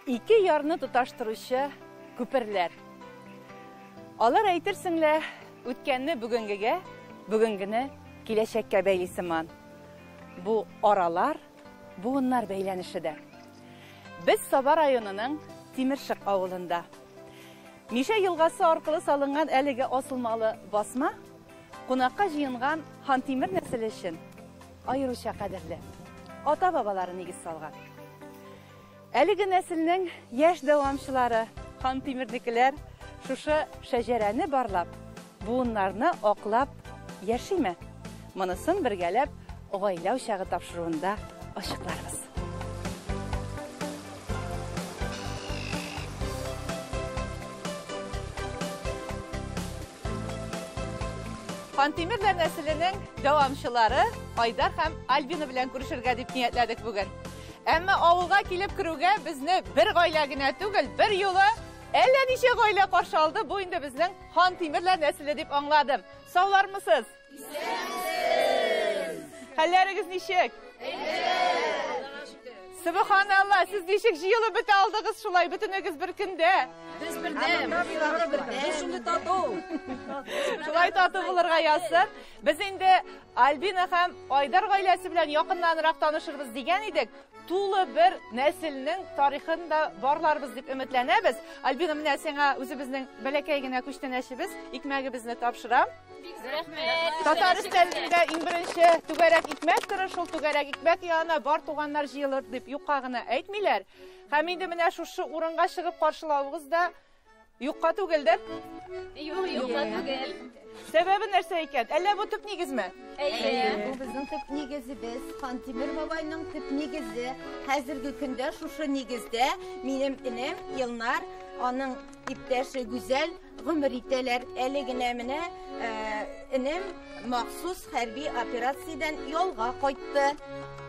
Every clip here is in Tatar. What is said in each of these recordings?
Ике ярны тоташтыручы күперләр. Алар әйтерсең лә үткәнне бүгенгегә, бүгенгене киләчәккә бәйли сыман. Бу аралар, буыннар бәйләнеше дә. Без Саба районының Тимершык авылында. Мишә елгасы аркылы салынган әлеге асылмалы басма кунакка җыенган Хантимер нәселе өчен аеруча кадерле. Ата-бабалары нигез салган. Әлеге нәселнең яшь дәвамчылары Хантимернекеләр шушы шәҗәрәне барлап, буыннарны аклап яшиме? Монысын бергәләп Гаилә учагы тапшыруында ачыкларбыз. Хантимерләр нәселенең дәвамчылары Айдар һәм Альбина белән күрешергә дип ниятләдек бүген. Әмма авылга килеп керүгә безне бер гаилә генә түгел, бер юлы әллә ничә гаилә каршы алды. Бу инде безнең Хантимерләр нәселе дип аңладым. Саулармысыз? Исәнмесез! Хәлләрегез ничек? Субханалла, сез ничек җыелып бетә алдыгыз шулай, бөтенегез бер көндә? Без бердәм. Без шундый тату. Шулай тату булырга язсын. Без инде Альбина һәм Айдар гаиләсе белән якыннанрак танышырбыз дигән идек. Тулы бер нәселнең тарихын да барларбыз дип өметләнәбез. Альбина, менә сиңа үзебезнең бәләкәй генә күчтәнәчебез, икмәгебезне тапшырам. Рәхмәт. Татар өстәлендә иң беренче түгәрәк икмәк торыр, шул түгәрәк икмәк янына бар туганнар җыелыр дип юкка гына әйтмиләр. Һәм инде менә шушы урынга чыгып каршылавыгыз да юкка түгелдер. Юк, юкка түгел. Сәбәбе нәрсә икән? Әллә бу төп нигезме? Әйе. Бу безнең төп нигезебез, Хантимер бабайның төп нигезе. Хәзерге көндә шушы нигездә минем энем Илнар, аның иптәше Гүзәл гомер итәләр. Әле генә менә энем махсус хәрби операциядән ялга кайтты.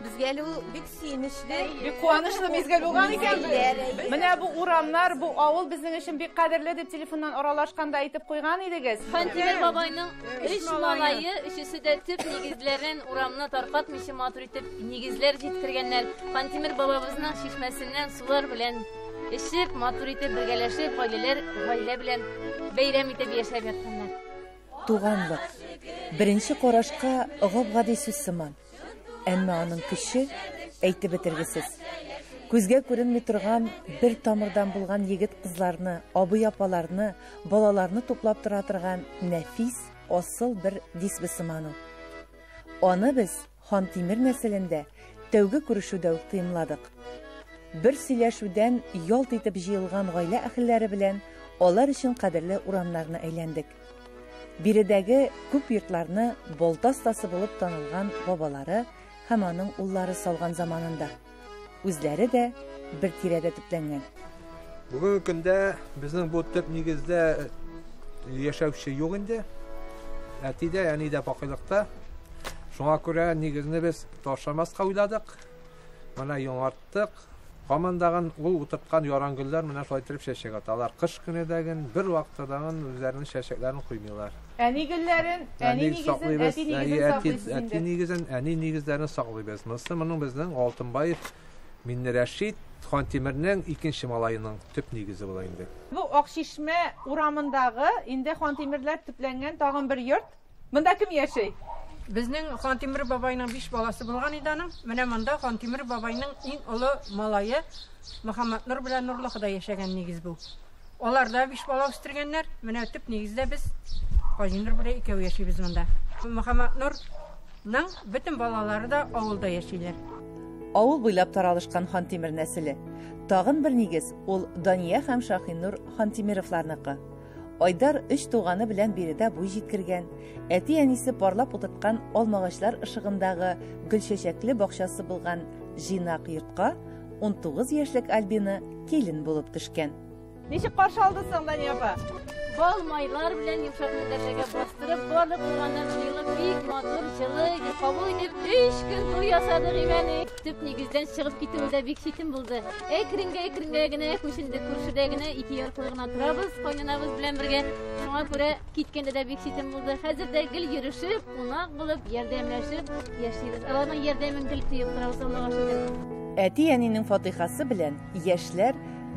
Безгә әле ул бик сөенечле. Бик куанычлы мизгел булган икән. Менә бу урамнар, бу авыл безнең өчен бик кадерле дип телефоннан аралашканда әйтеп куйган идегез. Хантимер бабайның өч малае, өчесе дә төп нигезләрен урамны таркатмыйча матур итеп нигезләр җиткергәннәр. Хантимер бабабызның чишмәсеннән сулар белән эчеп, матур итеп бергәләшеп, гаиләләр, гаилә белән бәйрәм итеп яшәп ятканнар. Туганлык. Беренче карашка гап-гади сүз сыман. Әмма аның көче әйтеп бетергесез. Күзгә күренми торган бер тамырдан булган егет кызларны, абый апаларны, балаларны туплап тора торган нәфис, асыл бер дисбе сыман ул. Аны без Хантимер нәселендә тәүге күрешүдә үк тоемладык. Бер сөйләшүдән ялт итеп җыелган гаилә әһелләре белән алар өчен кадерле урамнарны әйләндек. Биредәге күп йортларны балта остасы булып танылган бабалары һәм аның уллары салган заманында. Үзләре дә бер тирәдә төпләнгән. Бүгенге көндә безнең бу төп нигездә яшәүче юк инде. Әти дә, әни дә бакыйлыкта. Шуңа күрә нигезне без ташламаска уйладык. Менә яңарттык. Һаман дагын ул утырткан яран гөлләр менә шулай итеп чәчәк аталар. Кыш көне дәген, бер вакытта дагын үзләренең чәчәкләрен куймыйлар. Әни гөлләрен, әни нигезен, әти нигезен саклыйсыз Әти инде. нигезен, әни нигезләрен саклыйбыз. Монысы моның безнең Алтынбаев Миннерәшит Хантимернең икенче малаеның төп нигезе була инде. Бу Акчишмә урамындагы инде Хантимерләр төпләнгән тагын бер йорт. Монда кем яши? Безнең Хантимер бабайның 5 баласы булган иде аның. Менә монда Хантимер бабайның иң олы малае Мөхәммәтнур белән Нурлыхыда яшәгән нигез бу. Алар да 5 бала үстергәннәр. Менә төп нигездә без Хаҗинур белән икәү яшибез монда. Мөхәммәтнурның бөтен балалары да авылда яшиләр. Авыл буйлап таралышкан Хантимер нәселе. Тагын бер нигез ул Дания һәм Шаһинур Хантимировларныкы. Айдар өч туганы белән биредә буй җиткергән, әти-әнисе парлап утырткан алмагачлар ышыгындагы гөлчәчәкле бакчасы булган җыйнак йортка 19 яшьлек Альбина килен булып төшкән. Ничек каршы алды соң, Дания апа? Бал майлар белән йомшак мендәрләргә бастырып, барлык туганнар җыелып, бик матур, җылы итеп кабул итеп, 3 көн туй ясадык имәни. Төп нигездән чыгып китүе дә бик читен булды. Әкренгә-әкренгә генә күчендек, күршедә генә ике йортлы гына торабыз, кайнанабыз белән бергә. Шуңа күрә киткәндә дә бик читен булды. Хәзер дә гел йөрешеп, кунак булып, ярдәмләшеп яшибез. Аларның ярдәмен гел тоеп торабыз, Аллага шөкер. Әти-әнинең фатихасы белән яшьләр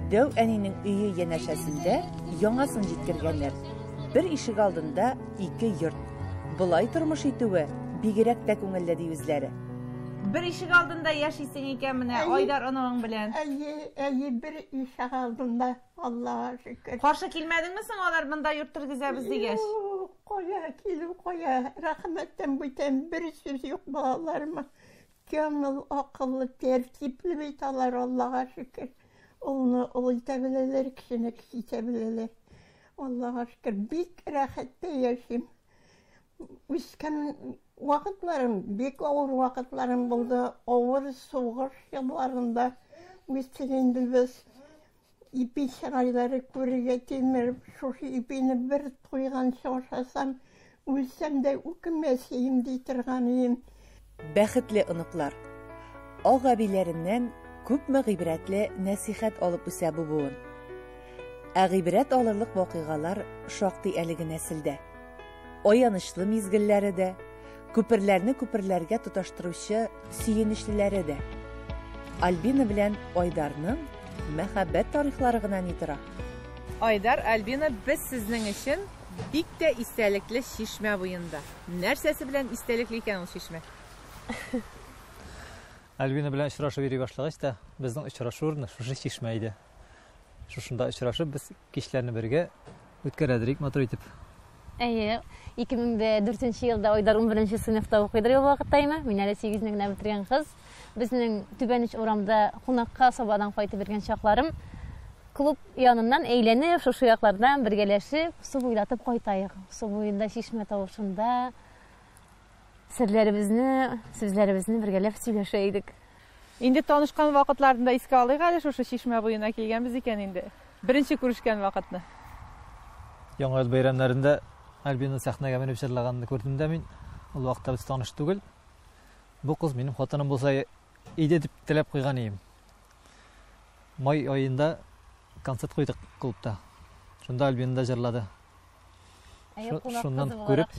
Дәү әнинең өе янәшәсендә яңасын җиткергәннәр. Бер ишек алдында ике йорт. Болай тормыш итүе бигрәк тә күңелле ди үзләре. Бер ишек алдында яшисең икән менә Айдар оныгың белән. Әйе, әйе, бер ишек алдында, Аллага шөкер. Каршы килмәдеңме соң алар монда йорт тергезәбез дигәч? Юк, кая килү, кая. Рәхмәттән бүтән бер сүз юк балаларыма. Камил, акыллы, тәртипле бит алар, Аллага шөкер. Олыны олы итә беләләр, кечене кече итә беләләр. Аллага шөкер, бик рәхәттә яшим. Үскән вакытларым, бик авыр вакытларым булды. Авыр сугыш елларында үстек инде без. Ипи чырайлары күрергә тилмереп, шушы ипине бер туйганчы ашасам, үлсәм дә үкенмәс идем ди торган идем. Бәхетле оныклар. Ак әбиләреннән күпме гыйбрәтле нәсыйхәт алып үсә бу буын. Ә гыйбрәт алырлык вакыйгалар шактый әлеге нәселдә. Аянычлы мизгелләре дә, күперләрне күперләргә тоташтыручы сөенечлеләре дә. Альбина белән Айдарның мәхәббәт тарихлары гына ни тора. Айдар, Альбина, без сезнең өчен бик тә истәлекле чишмә буенда. Нәрсәсе белән истәлекле икән ул чишмә? Альбина белән очрашып йөри башлагач та, безнең очрашу урыны шушы чишмә иде. Шушында очрашып, без кичләрне бергә үткәрә идек, матур итеп. Әйе, 2004 елда Айдар 11 сыйныфта укыйдыр ул вакытта име. Мин әле 8-не генә бетергән кыз. Безнең Түбән Оч урамда кунакка Сабадан кайтып йөргән чакларым. Клуб яныннан әйләнеп, шушы яклардан бергәләшеп, су буйлатып кайтайык. Су буенда чишмә тавышында серләребезне, сүзләребезне бергәләп сөйләшә идек. Инде танышкан вакытларны да искә алыйк әле, шушы чишмә буена килгәнбез икән инде. Беренче күрешкән вакытны. Яңа ел бәйрәмнәрендә Альбина сәхнәгә менеп җырлаганны күрдем дә мин. Ул вакытта без таныш түгел. Бу кыз минем хатыным булса иде дип теләп куйган идем. Май аенда концерт куйдык клубта. Шунда Альбина да җырлады. Шуннан күреп,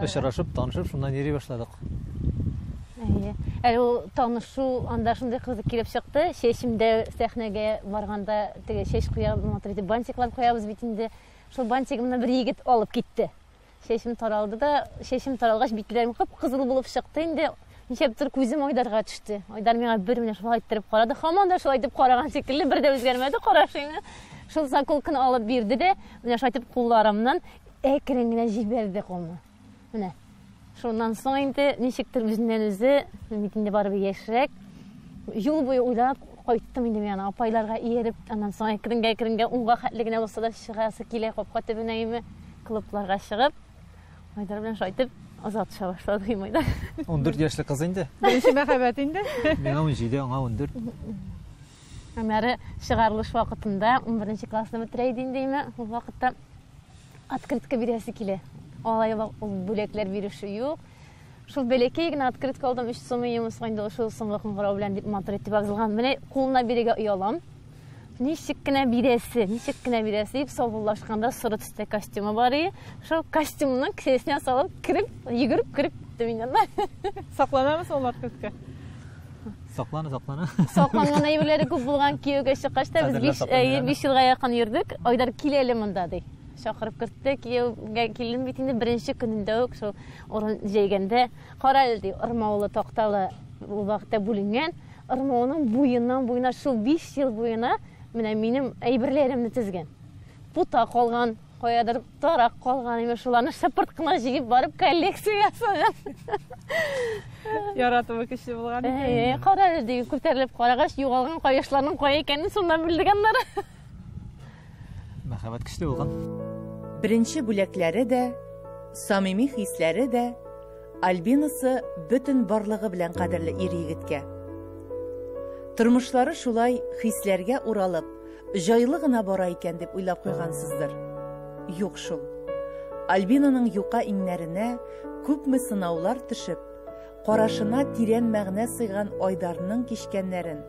очрашып, танышып, шуннан йөри башладык. Әйе. Әле ул танышу анда шундый кызык килеп чыкты. Чәчемдә сәхнәгә барганда теге чәч куябыз, матур итеп бантиклар куябыз бит инде. Шул бантигымны бер егет алып китте. Чәчем таралды да, чәчем таралгач битләрем кып-кызыл булып чыкты инде. Ничәптер күзем Айдарга төште. Айдар миңа бер менә шулай иттереп карады. Һаман да шулай итеп караган шикелле, бер дә үзгәрмәде карашы инде. Шул заколканы алып бирде дә, менә шулай итеп кулларымнан әкрен генә җибәрде кулны. Менә. Шуннан соң инде ничектер үзеннән үзе, мин бит инде барыбер яшьрәк, юл буе уйлап кайттым инде мин аны апайларга ияреп, аннан соң әкренгә-әкренгә унга хәтле генә булса да чыгасы килә капка төбенә име, клубларга чыгып, Айдар белән шулай итеп озатыша башладык инде Айдар. 14 яшьлек кыз инде. Беренче мәхәббәт инде. Миңа 17, аңа 14. Аннары чыгарылыш вакытында 11 классны бетерә иде инде име, ул вакытта открытка бирәсе килә. Алай ул бүләкләр бирүче юк. Шул бәләкәй генә открытка алдым, 3 сум ием, инде шул соңгы кыңгырау белән дип матур итеп язылган. Менә кулына бирергә оялам. Ничек кенә бирәсе, ничек кенә бирәсе дип саубуллашканда соры төстә костюмы бар иде. Шул костюмның кесәсенә салып кереп, йөгереп кереп киттем инде анда. Сакланамы соң ул открытка? Саклана, саклана. Сакланган әйберләре күп булган кияүгә чыккач та без 5 елга якын йөрдек. Айдар кил әле монда ди. Чакырып кертте, кияүгә килдем бит инде беренче көнендә үк шул урын җәйгәндә, кара әле ди, ырмаулы такталы ул вакытта бүленгән. Ырмауның буеннан буена шул 5 ел буена менә минем әйберләремне тезгән. Пута калган, каядыр тарак калган, имеш шуларны шыпырт кына җыеп барып коллекция ясаган. Яратуы көчле булган икән. Әйе, кара әле ди, күтәрелеп карагач, югалган каешларның кая икәнен шуннан белдек аннары. Мәхәббәт көчле булган. Беренче бүләкләре дә, самими хисләре дә Альбинасы бөтен барлыгы белән кадерле ир егеткә. Тормышлары шулай хисләргә уралып, җайлы гына бара икән дип уйлап куйгансыздыр. Юк шул. Альбинаның юка иңнәренә күпме сынаулар төшеп, карашына тирән мәгънә сыйган Айдарның кичкәннәрен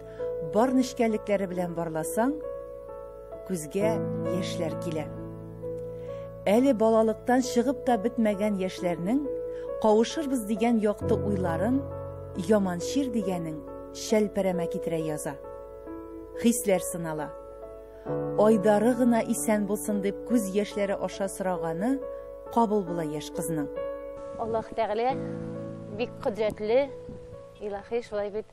бар нечкәлекләре белән барласаң, күзгә яшьләр килә. Әле балалыктан чыгып та бетмәгән яшьләрнең кавышырбыз дигән якты уйларын яман чир дигәнең шәлперәмә китерә яза. Хисләр сынала. Айдары гына исән булсын дип күз яшьләре аша сораганы кабул була яшь кызның. Аллаһ Тәгалә бик кодрәтле, илаһи, шулай бит.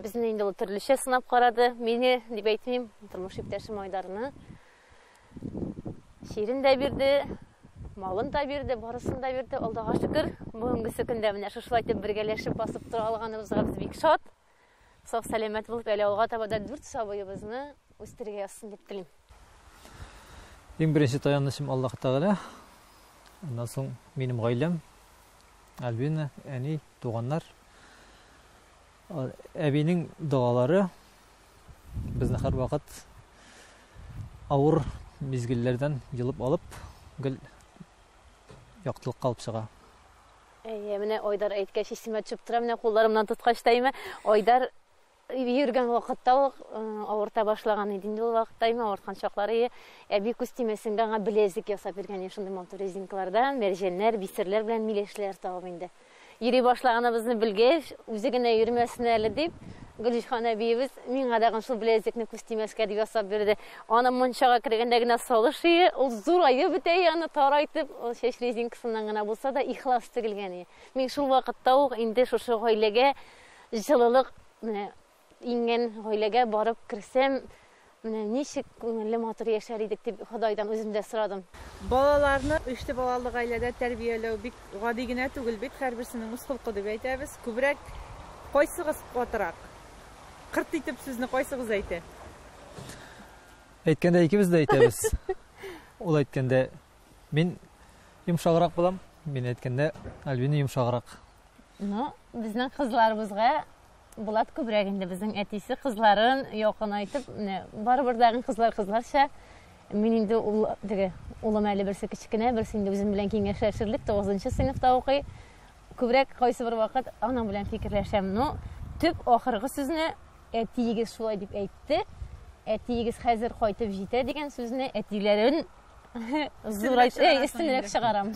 Безне инде ул төрлечә сынап карады. Мине дип әйтмим, тормыш иптәшем Айдарны. Чирен дә бирде, малын да бирде, барысын да бирде. Аллага шөкер, бүгенгесе көндә менә шушылай итеп бергәләшеп басып тора алганыбызга без бик шат. Сау сәламәт булып әле алга таба да дүрт сабыебызны үстерергә язсын дип телим. Иң беренче таянычым Аллаһ Тәгалә. Аннан соң минем гаиләм, Альбина, әни, туганнар. Әбинең догалары безне һәрвакыт авыр мизгелләрдән йолып алып, гел яктылыкка алып чыга. Әйе, менә Айдар әйткәч исемә төшеп тора, менә кулларымнан тоткач та име, Айдар йөргән вакытта ук авырта башлаган иде инде ул вакытта име, авырткан чаклары ие. Әби күз тимәсенгә аңа беләзек ясап биргән иде, шундый матур резинкалардан, мәрҗәннәр, бисерләр белән миләшләр тагып инде. Йөри башлаганыбызны белгәч, үзе генә йөрмәсен әле дип, Гөлҗиһан әбиебез миңа тагын шул беләзекне күз тимәскә дип ясап бирде. Аны мунчага кергәндә генә салыш ие, ул зураеп бетә ие, аны тарайтып, ул чәч резинкасыннан гына булса да ихлас тегелгән ие. Мин шул вакытта ук инде шушы гаиләгә җылылык менә иңгән гаиләгә барып керсәм, менә ничек күңелле матур яшәр идек дип Ходайдан үзем дә сорадым. Балаларны ишле балалы гаиләдә тәрбияләү бик гади генә түгел бит, һәрберсенең үз холкы дип әйтәбез. Күбрәк кайсыгыз катырак? Кырт итеп сүзне кайсыгыз әйтә? Әйткәндә икебез дә әйтәбез. Ул әйткәндә мин йомшаграк булам, мин әйткәндә Альбина йомшаграк. Ну, безнең кызларыбызга Булат күбрәк инде безнең әтисе кызларын якынайтып, менә барыбер дагын кызлар кызларча. Мин инде ул теге улым әле берсе кечкенә, берсе инде үзем белән киңәшләшерлек, 9 сыйныфта укый. Күбрәк кайсы бер вакыт аның белән фикерләшәм. Ну, төп ахыргы сүзне әтиегез шулай дип әйтте. Әтиегез хәзер кайтып җитә дигән сүзне әтиләрен зурайт, өстенрәк чыгарам.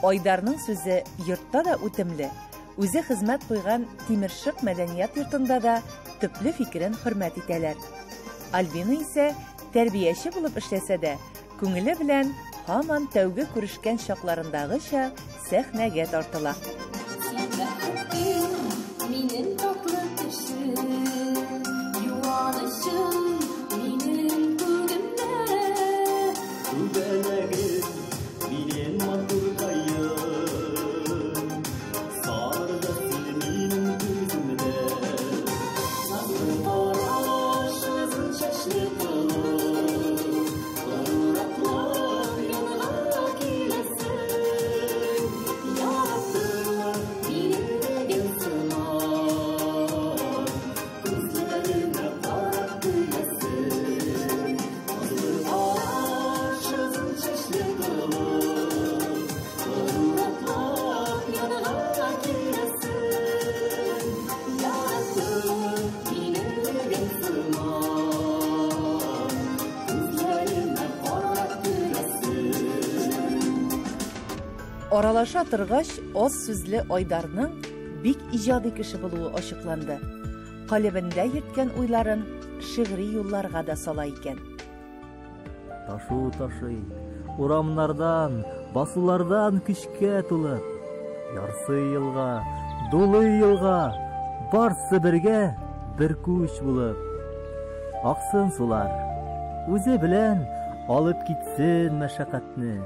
Айдарның сүзе йортта да үтемле. Үзе хезмәт куйган Тимершык мәдәният йортында да төпле фикерен хөрмәт итәләр. Альбина исә тәрбияче булып эшләсә дә, күңеле белән һаман тәүге күрешкән чакларындагыча сәхнәгә тартыла. Син бәхетем, минем татлы төшем, юанычым, минем күгемдә. Күбәләгем, минем матуркаем, сарда син минем күземдә. Назлы караш, озын чәчле толып, горур атлап янга киләсең. Яраттыңмы минем дигән сыман, күзләремә карап көләсең. Назлы караш, озын чәчле толып, горур атлап янга киләсең. Яраттыңмы минем дигән сыман, күзләремә карап көләсең. Аралаша торгач, аз сүзле Айдарның бик иҗади кеше булуы ачыкланды. Калебендә йөрткән уйларын шигъри юлларга да сала икән. Ташу ташый, урамнардан, басулардан көчкә тулып, ярсый елга, дулый елга, барсы бергә бер күч булып. Аксын сулар, үзе белән алып китсен мәшәкатьне,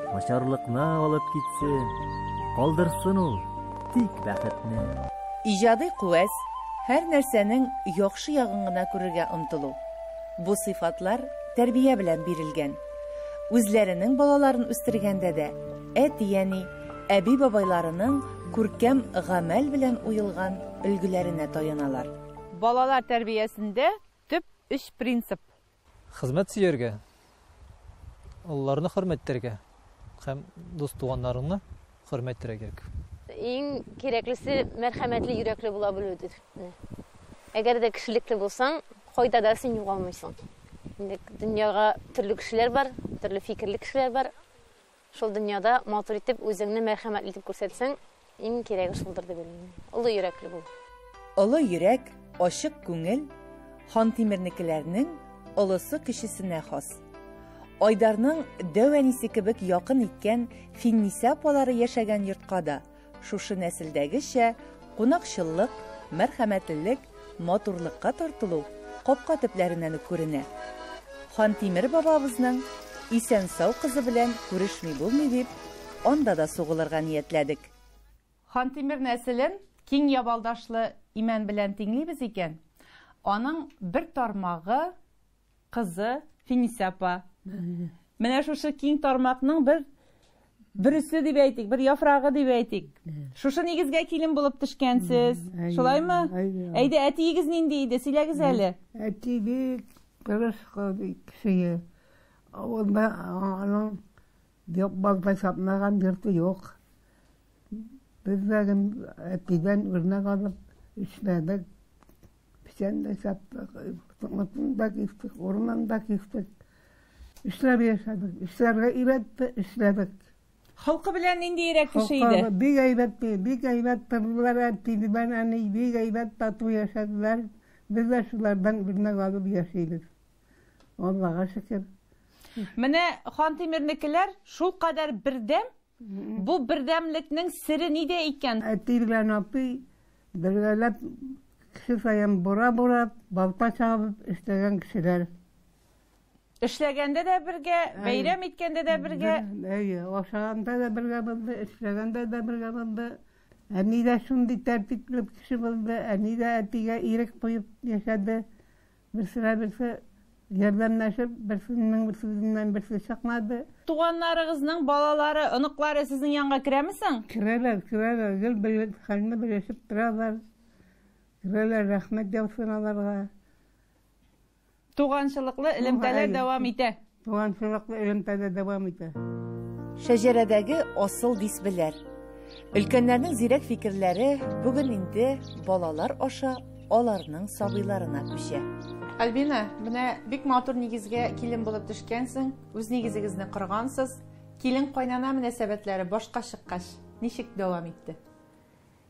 начарлыкны алып китсен, калдырсын ул тик бәхетне. Иҗади куәс һәр нәрсәнең яхшы ягын гына күрергә омтылу. Бу сыйфатлар тәрбия белән бирелгән. Үзләренең балаларын үстергәндә дә әти-әни, әби-бабайларының күркәм гамәл белән уелган өлгеләренә таяналар. Балалар тәрбиясендә төп өч принцип. Хезмәт сөяргә, олыларны хөрмәт итәргә һәм дус туганнарыңны хөрмәт итәргә кирәк. Иң кирәклесе мәрхәмәтле йөрәкле була белүдер. Әгәр дә кешелекле булсаң, кайда да син югалмыйсың. Инде дөньяга төрле кешеләр бар, төрле фикерле кешеләр бар. Шул дөньяда матур итеп үзеңне мәрхәмәтле итеп күрсәтсәң, иң кирәге шулдыр дип уйлыйм. Олы йөрәкле бул. Олы йөрәк, ачык күңел Хантимернекеләрнең олысы кечесенә хас. Айдарның дәү әнисе кебек якын иткән Финнисә апалары яшәгән йортка да шушы нәселдәгечә кунакчыллык, мәрхәмәтлелек, матурлыкка тартылу капка төпләреннән үк күренә. Хантимер бабабызның исән-сау кызы белән күрешми булмый дип, анда да сугылырга ниятләдек. Хантимер нәселен киң ябалдашлы имән белән тиңлибез икән, аның бер тармагы кызы Финисә апа. Менә шушы киң тармакның бер бөресе дип әйтик, бер яфрагы дип әйтик. Шушы нигезгә килен булып төшкәнсез. Шулаймы? Әйдә, әтиегез нинди иде? Сөйләгез әле. Әти бик тырыш кеше. Авылда аның балта чапмаган йорты юк. Без дә әтидән үрнәк алып эшләдек. Печән дә чаптык, тыңлытын да кистек, урман да кистек. Эшләп яшәдек. Эшләргә өйрәтте, эшләдек. Холкы белән ниндиерәк кеше иде? Бик әйбәт, бик әйбәт тордылар әти белән әни, бик әйбәт тату яшәделәр. Без дә шулардан үрнәк алып яшибез. Аллага шөкер. Менә Хантимирнекеләр шулкадәр бердәм. Бу бердәмлекнең сере нидә икән? Әти белән апый бергәләп кеше саен бура-бура, балта чабып эшләгән кешеләр. Эшләгәндә дә бергә, бәйрәм иткәндә дә бергә. Әйе, ашаганда да бергә булды, эшләгәндә дә бергә булды. Әни дә шундый тәртипле кеше булды, әни дә әтигә ирек куеп яшәде. Берсенә берсе ярдәмләшеп, берсенең сүзеннән берсе чыкмады. Туганнарыгызның балалары, оныклары сезнең янга керәме соң? Керәләр, керәләр, гел бер хәлне белешеп торалар. Керәләр, рәхмәт яусын аларга. Туганчылыклы элемтәләр дәвам итә. Туганчылыклы элемтәләр дәвам итә. Шәҗәрәдәге асыл дисбеләр. Өлкәннәрнең зирәк фикерләре бүген инде балалар аша аларның сабыйларына күчә. Альбина, менә бик матур нигезгә килен булып төшкәнсең, үз нигезегезне коргансыз. Килен кайнана мөнәсәбәтләре башка чыккач, ничек дәвам итте?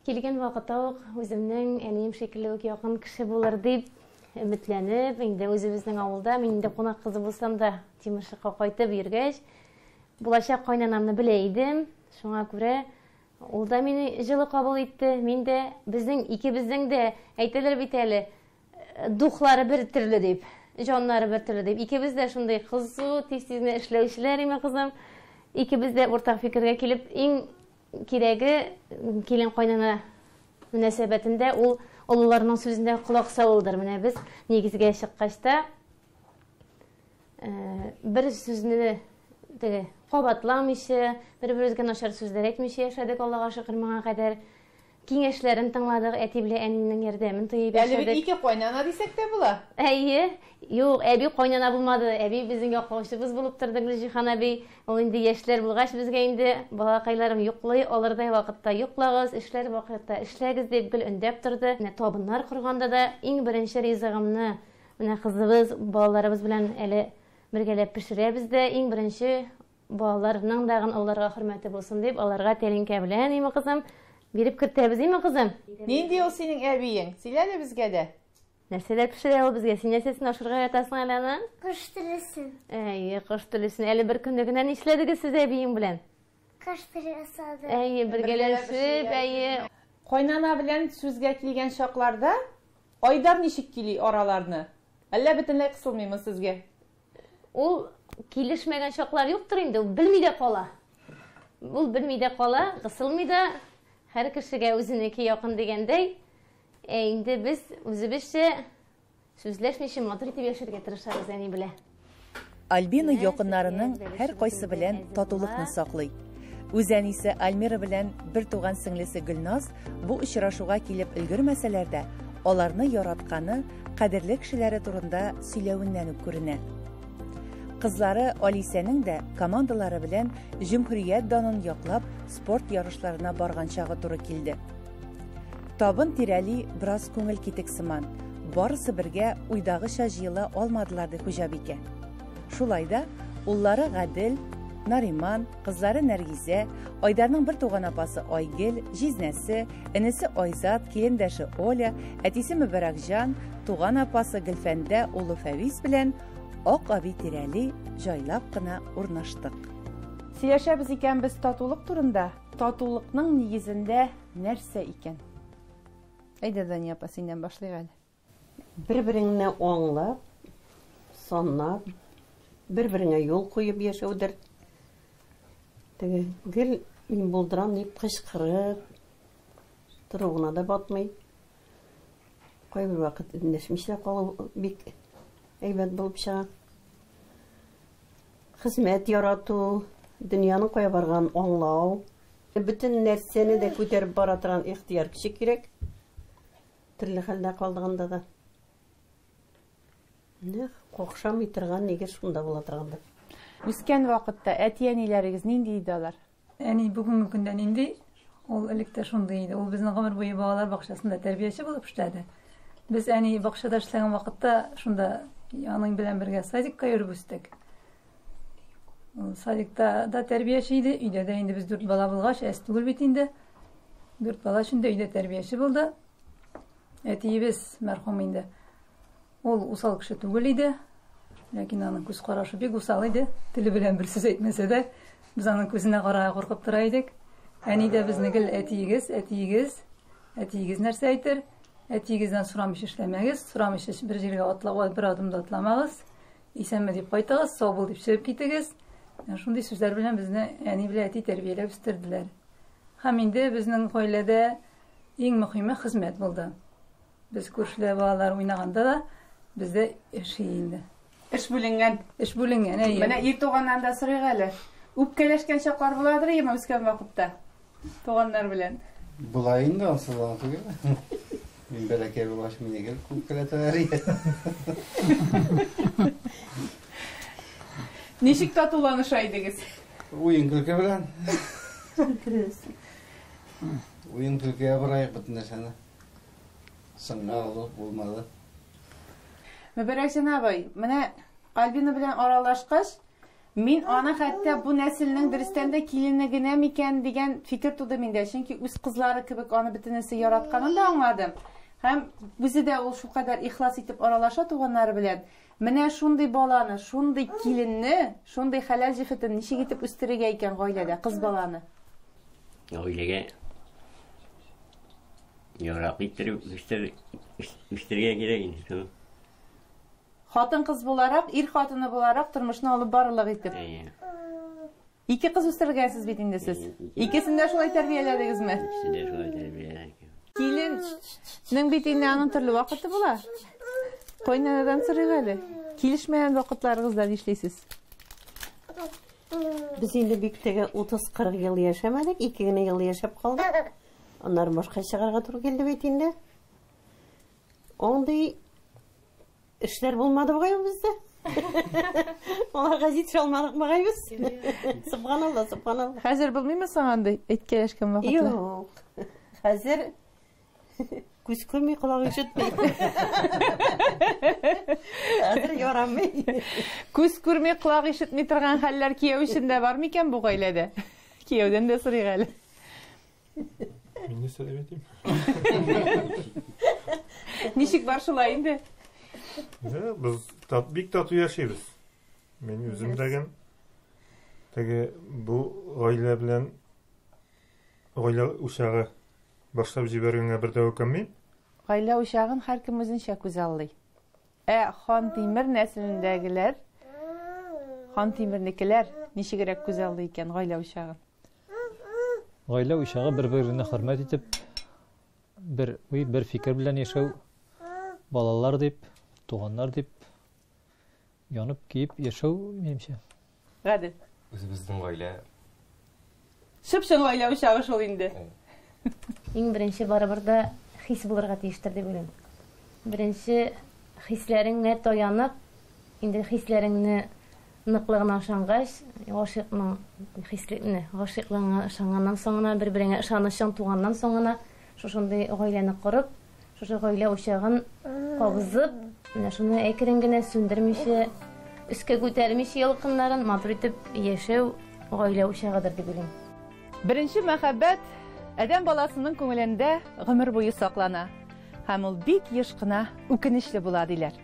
Килгән вакытта ук үземнең әнием шикелле үк якын кеше булыр дип өметләнеп, инде үзебезнең авылда, мин инде кунак кызы булсам да, Тимершыкка кайтып йөргәч, булачак кайнанамны белә идем. Шуңа күрә ул да мине җылы кабул итте. Мин дә, безнең икебезнең дә, әйтәләр бит әле, духлары бер төрле дип, җаннары бер төрле дип. Икебез дә шундый кызу, тиз-тиз генә эшләүчеләр име кызым. Икебез дә уртак фикергә килеп, иң кирәге килен кайнана мөнәсәбәтендә ул олыларның сүзенә колак салудыр. Менә без нигезгә чыккач та бер сүзне теге кабатламыйча, бер-беребезгә начар сүзләр әйтмичә яшәдек, Аллага шөкер, моңа кадәр. Киңәшләрен тыңладык, әти белән әнинең ярдәмен тоеп Әле бит яшәдек. ике кайнана дисәк тә була. Әйе. Юк, әби кайнана булмады. Әби безнең яклаучыбыз булып торды, Гөлҗиһан әби. Ул инде яшьләр булгач безгә инде балакайларым йоклый алырдай вакытта йоклагыз, эшләр вакытта эшләгез дип гел өндәп торды. Менә табыннар корганда да иң беренче ризыгымны менә кызыбыз, балаларыбыз белән әле бергәләп пешерәбез дә, иң беренче балаларның дагын олыларга хөрмәте булсын дип, аларга тәлинкә белән, име кызым, биреп кертәбез, име кызым? Нинди ул синең әбиең? Сөйлә әле безгә дә. Нәрсәләр пешерә ул безгә? Син нәрсәсен ашарга ятасың әле аны? Кош телесен. Әйе, кош телесен. Әле бер көнне генә нишләдегез сез әбиең белән? Кош теле ясадык. Әйе, бергәләшеп, әйе. Кайнана белән сүзгә килгән чакларда Айдар ничек кили араларны? Әллә бөтенләй кысылмыймы сезгә? Ул килешмәгән чаклар юктыр инде, ул белми дә кала. Ул белми дә кала, кысылмый да, һәр кешегә үзенеке якын дигәндәй. Ә инде без үзебезчә сүзләшмичә матур итеп яшәргә тырышабыз әни белән. Альбина якыннарының һәр кайсы белән татулыкны саклый. Үз әнисе Альмира белән бер туган сеңлесе Гөлназ бу очрашуга килеп өлгермәсәләр дә, аларны яратканы, кадерле кешеләре турында сөйләвеннән үк күренә. Кызлары Алисәнең дә командалары белән җөмһүрият данын яклап спорт ярышларына барган чагы туры килде. Табын тирәли бераз күңел китек сыман. Барысы бергә уйдагыча җыела алмадылар, ди хуҗабикә. Шулай да уллары Гадел, Нариман, кызлары Нәргизә, Айдарның бер туган апасы Айгел, җизнәсе, энесе Айзат, килендәше Оля, әтисе Мөбәрәкҗан, туган апасы Гөлфәндә, улы Фәвиз белән Ак әби тирәли җайлап кына урнаштык. Сөйләшәбез икән без татулык турында. Татулыкның нигезендә нәрсә икән? Әйдә, Дания апа, синнән башлыйк әле. Бер-береңне аңлап, санлап, бер-береңә юл куеп яшәүдер. Теге гел мин булдырам дип кычкырып тору гына да батмый. Кайбер вакыт эндәшмичә калу бик әйбәт булып чыга. Хезмәт ярату, дөньяның кая барганын аңлау, бөтен нәрсәне дә күтәреп бара торган ихтыяр көче кирәк. Төрле хәлдә калдыганда да. Менә какшамый торган нигез шунда була торгандыр. Үскән вакытта әти-әниләрегез нинди иде алар? Әни бүгенге көндә нинди? Ул элек тә шундый иде. Ул безнең гомер буе балалар бакчасында тәрбияче булып эшләде. Без әни бакчада эшләгән вакытта шунда аның белән бергә садикка йөреп үстек. Ул садикта да тәрбияче иде, өйдә дә инде без дүрт бала булгач, әз түгел бит инде. Дүрт бала өчен дә өйдә тәрбияче булды. Әтиебез мәрхүм инде. Ул усал кеше түгел иде. Ләкин аның күз карашы бик усал иде. Теле белән бер сүз әйтмәсә дә, без аның күзенә карарга куркып тора идек. Әни дә безне гел әтиегез, әтиегез, әтиегез нәрсә әйтер? Әтиегездән сорамыйча эшләмәгез, сорамыйча бер җиргә атлап, бер адым да атламагыз. Исәнме дип кайтыгыз, сау бул дип чыгып китегез. Менә шундый сүзләр белән безне әни белән әти тәрбияләп үстерделәр. Һәм инде безнең гаиләдә иң мөһиме хезмәт булды. Без күршеләр балалар уйнаганда да бездә эш инде. Эш бүленгән. Эш бүленгән, әйе. Менә ир туганнан да сорыйк әле. Үпкәләшкән чаклар буладыр яме үскән вакытта? Туганнар белән. Була инде, ансыз гына түгел. Мин бәләкәй булгач, мине гел үпкәләтәләр иде. Ничек татуланыша идегез? Уен көлке белән. Уен көлкегә борайык бөтен нәрсәне. Сынга алу булмады. Мөбәрәкҗан абый, менә Альбина белән аралашкач, мин аны хәтта бу нәселнең дөрестән дә килене генә микән дигән фикер туды миндә. Чөнки үз кызлары кебек аны бөтенесе яратканын да аңладым. Һәм үзе дә ул шулкадәр ихлас итеп аралаша туганнары белән. Менә шундый баланы, шундый киленне, шундый хәләл җефетен ничек итеп үстерергә икән гаиләдә, кыз баланы? Гаиләгә Яраклы иттереп үстер, үстерергә кирәк инде шуны. Хатын-кыз буларак, ир хатыны буларак тормышны алып барырлык итеп. Әйе. Ике кыз үстергәнсез бит инде сез. Икесен дә шулай тәрбияләдегезме? Икесен дә шулай тәрбияләдек. Киленнең бит инде аның төрле вакыты була. Кайнанадан сорыйк әле. Килешмәгән вакытларыгызда нишлисез? Без инде бик теге 30-40 ел яшәмәдек, ике генә ел яшәп калдык. Аннары башка чыгарга туры килде бит инде. Андый эшләр булмады бугай бездә. Аларга җитешә алмадык бугай без. Субханалла, субханалла. Хәзер булмыймы соң андый әйткәләшкән вакытлар? Юк. Хәзер күз күрми, колак ишетми. Хәзер ярамый. Күз күрми, колак ишетми торган хәлләр кияү өчен дә бар микән бу гаиләдә? Кияүдән дә сорыйк әле. Мин нәрсә дип әйтим? Ничек бар шулай инде? Да, без бик тату яшибез. Мин үзем дәген теге бу гаилә белән гаилә учагы башлап җибәргәнгә бер дә үкенмим. Гаилә учагын һәркем үзенчә күзаллый. Ә Хантимер нәселендәгеләр, Хантимернекеләр ничегрәк күзаллый икән гаилә учагын? Гаилә учагы бер-береңне хөрмәт итеп, бер уй, бер фикер белән яшәү, балалар дип, туганнар дип, янып, киеп яшәү, минемчә. Гадел. Үзебезнең гаилә. Чып-чын гаилә учагы шул инде. Иң беренче барыбер да хис булырга тиештер дип уйлыйм. Беренче хисләреңә таянып, инде хисләреңне ныклыгына ышангач, гашыйкның хислекне, гашыйклыгыңа ышанганнан соң гына, бер-береңә ышанычың туганнан соң гына шушындый гаиләне корып, шушы гаилә учагын кабызып, менә шуны әкрен генә сүндермичә, өскә күтәрмичә ялкыннарын матур итеп яшәү гаилә учагыдыр дип уйлыйм. Беренче мәхәббәт адәм баласының күңелендә гомер буе саклана һәм ул бик еш кына үкенечле була диләр.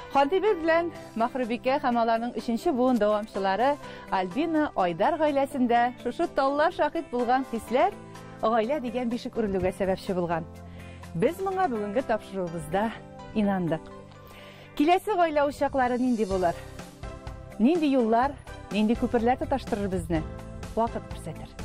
Хантимер белән Махрубикә һәм аларның өченче буын дәвамчылары Альбина Айдар гаиләсендә шушы таллар шаһит булган хисләр гаилә дигән бишек үрелүгә сәбәпче булган. Без моңа бүгенге тапшыруыбызда инандык. Киләсе гаилә учаклары нинди булыр? Нинди юллар, нинди күперләр тоташтырыр безне? Вакыт күрсәтер.